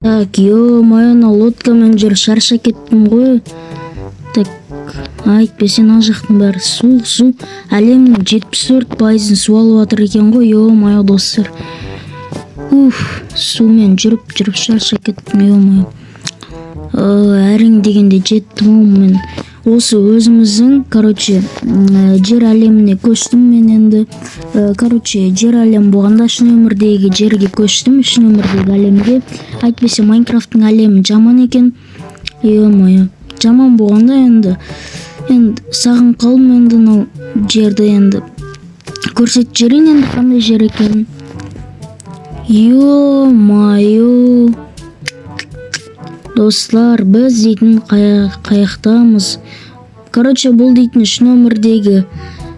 Так, ё-моё, мына лодкамен жүріп шаршап кеттім ғой. Так, әйтпесе мына жақтың бәрі су, су. Әлемнің 74%-ын су алып жатыр екен ғой, ё-моё, достар. Уф, сумен жүріп жүріп шаршап кеттім, ё-моё. Әрең дегенде жеттім ау мен. Осы өзіміздің, короче, жер әлеміне көштім мен енді. Короче, жер әлем болғанда, шын өмірдегі жерге көштім, шын өмірдегі әлемге. Әйтпесе Майнкрафттың әлемі жаман екен. Ё-моё, жаман болғанда енді сағынып қалдым енді мынау жерді. Енді көрсетіп жіберейін енді қандай жер екенін. Ё-моё, достар, біз дейтін қаяқтамыз? Короче, бұл дейтін шын өмірдегі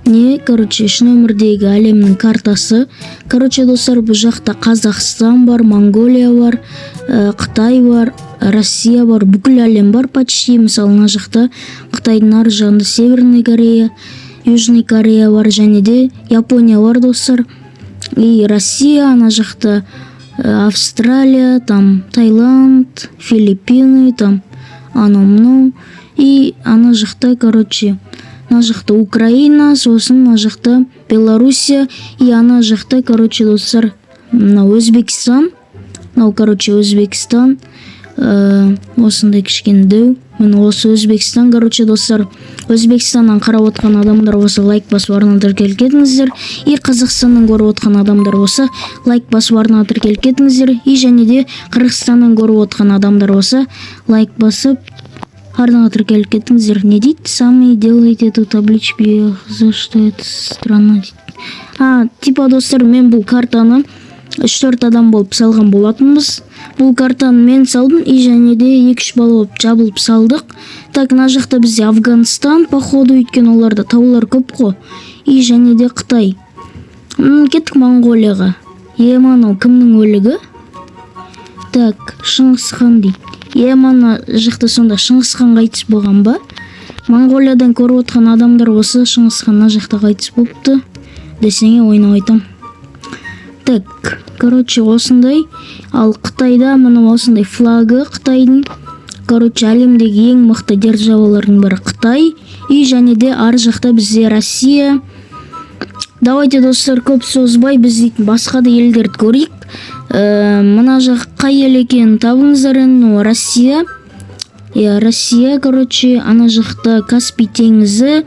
не, короче, шын өмірдегі әлемнің картасы. Короче, достар, бұл жақта Қазақстан бар, Монголия бар, Қытай бар, Россия бар, бүкіл әлем бар почти. Мысалы, мына жақта Қытайдың ар жағында Северный Корея, Южный Корея бар және де Япония бар, достар. И Россия, ана жақта Австралия, там Таиланд, Филиппины, там анау мынау. И ана жақта, короче, мына жақта Украина, сосын мына жақта Белоруссия и ана жақта, короче, достар, мынау Өзбекстан. Мынау, короче, Өзбекстан. Осындай кішкене дәу. Міне, осы Өзбекстан, короче, достар. Өзбекстаннан қарап отқан адамдар болса, лайк басып, арнаға тіркеліп кетіңіздер. И Қазақстаннан көріп отқан адамдар болса, лайк басып, арнаға тіркеліп кетіңіздер. И және де Қырғызстаннан көріп отқан адамдар болса, лайк басып, арнаға тіркеліп кетіңіздер. Не дейді? Сами делайте эту табличку, я за что это страна дейді. А, типа, достар, мен бұл картаны үш төрт адам болып салған болатынбыз. Бұл картаны мен салдым и және де екі үш бала болып жабылып салдық. Так, мына жақта бізде Афганстан, походу, өйткені оларда таулар көп қой. И және де Қытай. Кеттік Моңғолияға. Е, мынау кімнің өлігі? Так, Шыңғыс хан дейді. Е, мына жақта сонда Шыңғыс хан қайтыс болған ба? Моңғолиядан көріп отқан адамдар болса, Шыңғыс хан мына жақта қайтыс болыпты десеңе, ойнап айтам. Так, короче, осындай. Ал Қытайда міне, осындай флагы Қытайдың. Короче, әлемдегі ең мықты державалардың бірі Қытай. И және де ар жақта бізде Россия. Давайте, достар, көп созбай, біз дейтін басқа да елдерді көрейік. Мына жақ қай ел екенін табыңыздар енді. Ну, Россия, иә, Россия. Короче, ана жақта Каспий теңізі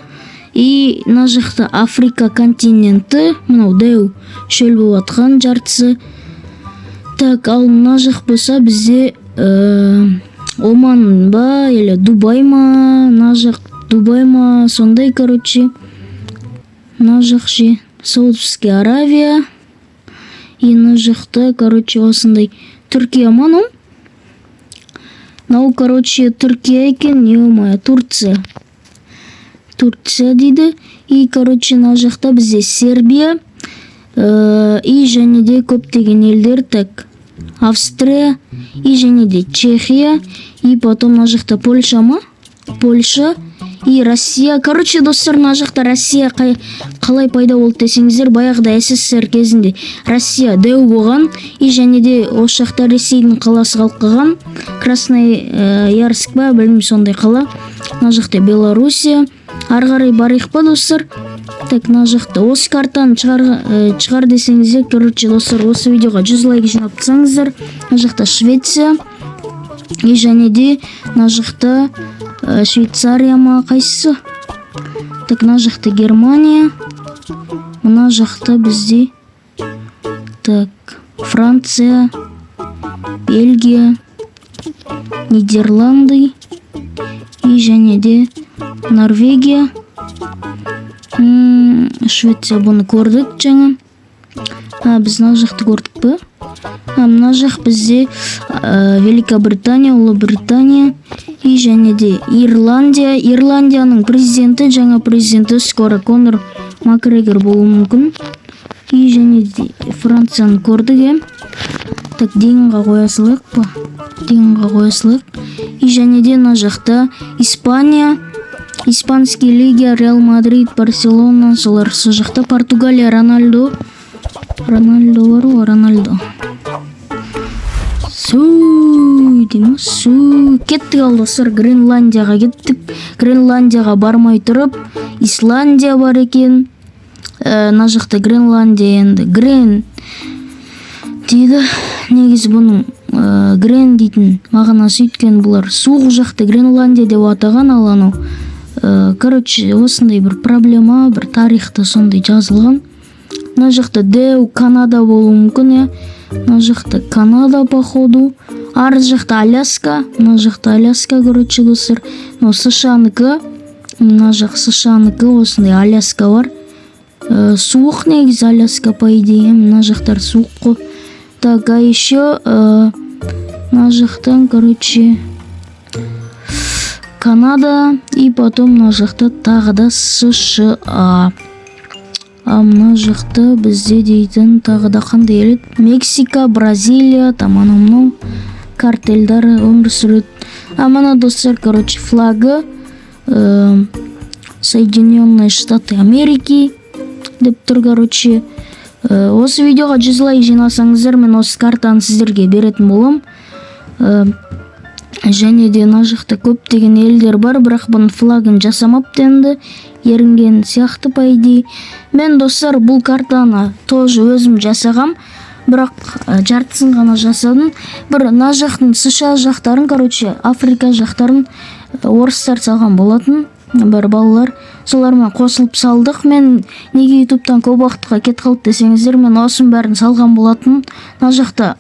и мына жақта Африка континенті, мынау дәу шөл болып жатқан жартысы. Так, ал мына жақ болса бізде Оман ба или Дубай ма? Мына жақ Дубай ма, сондай. Короче, мына жақ ше, Саудовская Аравия. И мына жақта, короче, осындай Түркия ма мынау? Мынау, короче, Түркия екен. Е, Турция, Турция дейді. И, короче, мына жақта бізде Сербия, и және де көптеген елдер. Так, Австрия и және де Чехия. И потом мына жақта Польша ма? Польша и Россия. Короче, достар, мына жақта Россия қалай пайда болды десеңіздер, баяғыда СССР кезінде Россия дәу болған. И және де осы жақта Ресейдің қаласы қалып қалған, Красный Ярск па, білмеймін, сондай қала. Мына жақта Белоруссия. Ары қарай барайық па, достар? Так, мына жақта осы картаны шығар, шығар десеңіздер, короче, достар, осы видеоға 100 лайк жинап тастаңыздар. Мына жақта Швеция и және де мына жақта Швейцария ма, қайсысы? Так, мына жақта Германия, мына жақта бізде, так, Франция, Бельгия, Нидерланды и және де Норвегия. Швеция, бұны көрдік жаңа. А, біз мына жақты көрдік пе? А, мына жақ бізде Великобритания, Ұлыбритания и және де Ирландия. Ирландияның президенті, жаңа президенті скоро Конор Макгрегор болуы мүмкін. И және де Францияны көрдік, иә. Так, Денға қоя салайық па? Денға қоя салайық. И және де мына жақта Испания, испанский лига, Реал Мадрид, Барселона, солар сол жақта. Португалия, Рональдо, Рональдо бар ғой, Рональдо. Су деймін, су. Кеттік. Ал, достар, Гренландияға кеттік. Гренландияға бармай тұрып, Исландия бар екен. Мына жақта Гренландия. Енді грен дейді негізі бұның, грен дейтін мағынасы, өйткені бұлар суық жақты Гренландия деп атаған. Ал анау, короче, осындай бір проблема, бір тарихта сондай жазылған. Мына жақта дәу Канада болуы мүмкін, иә. Мына жақта Канада, походу. Ар жақта Аляска, мына жақта Аляска. Короче, достар, мынау США-нікі, мына жақ США-нікі. Осындай Аляска бар. Суық негізі Аляска, по идее, мына жақтар суық қой. Так, а еще мына жақтан, короче, Канада и потом мына жақта тағы да США. А мына жақта бізде дейтін тағы да қандай ел еді? Мексика, Бразилия, там анау мынау картельдар өмір сүреді. А мына, достар, короче, флагы Соединенные Штаты Америки деп тұр. Короче, осы видеоға 100 лайк жинасаңыздар, мен осы картаны сіздерге беретін боламын. Және де мына жақта көптеген елдер бар, бірақ бұның флагын жасамапты енді, ерінген сияқты, по идее. Мен, достар, бұл картаны тоже өзім жасағам, бірақ жартысын ғана жасадым. Бір мына жақтың США жақтарын, короче, Африка жақтарын орыстар салған болатын, бір балалар, солармен қосылып салдық. Мен неге Ютубтан көп уақытқа кетіп қалды десеңіздер, мен осының бәрін салған болатын. Мына жақта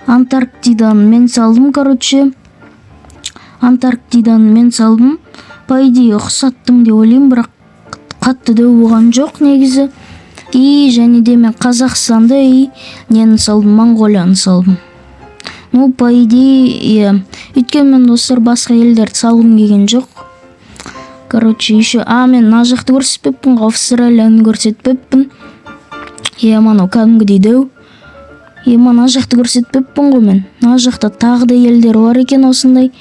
Антарктиданы мен салдым. Короче, Антарктиданы мен салдым. По идее, ұқсаттым деп ойлаймын, бірақ қатты дәу болған жоқ негізі. И және де мен Қазақстанды и нені салдым, Моңғолияны салдым. Ну, по идее, иә, өйткені мен, достар, басқа елдерді салғым келген жоқ. Короче, еще, а, мен мына жақты көрсетпеппін ғой, Австралияны көрсетпеппін, иә. Мынау кәдімгідей дәу. Е, мына жақты көрсетпеппін ғой мен. Мына жақта тағы да елдер бар екен осындай.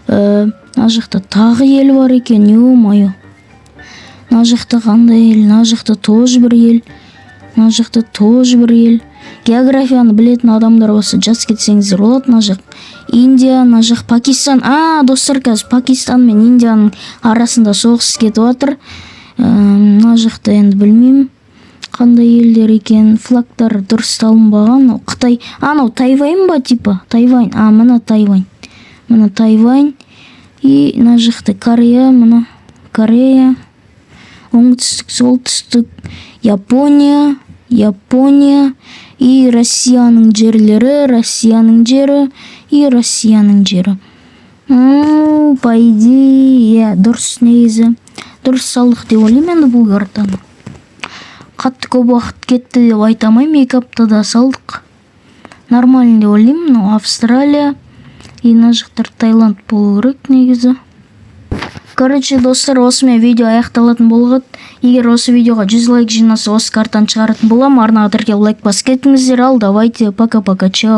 Мына жақта тағы ел бар екен, ё-моё. Мына жақта қандай ел? Мына жақта тоже бір ел, мына жақта тоже бір ел. Географияны білетін адамдар болса, жазып кетсеңіздер болады. Мына жақ Индия, мына жақ Пакистан. А, достар, қазір Пакистан мен Индияның арасында соғыс кетіп жатыр. Мына жақта енді білмеймін, қандай елдер екен, флагтар дұрысталынбаған. Ол Қытай, анау Тайвань ба, типа Тайвань. А, мына Тайвань, мына Тайвань. И мына жақта Корея, мына Корея, оңтүстік, солтүстік, Япония, Япония и Россияның жерлері, Россияның жері и Россияның жері. Ну, по идее, иә, дұрыс негізі, дұрыс салдық деп ойлаймын. Енді бұл картаны қатты көп уақыт кетті деп айта алмаймын, 2 аптада салдық, нормально деп ойлаймын. Мынау Австралия и мына жақтар Таиланд болу керек негізі. Короче, достар, осымен видео аяқталатын болған. Егер осы видеоға 100 лайк жинаса, осы картаны шығаратын боламын. Арнаға тіркеліп, лайк басып кетіңіздер. Ал давайте, пока пока, чао.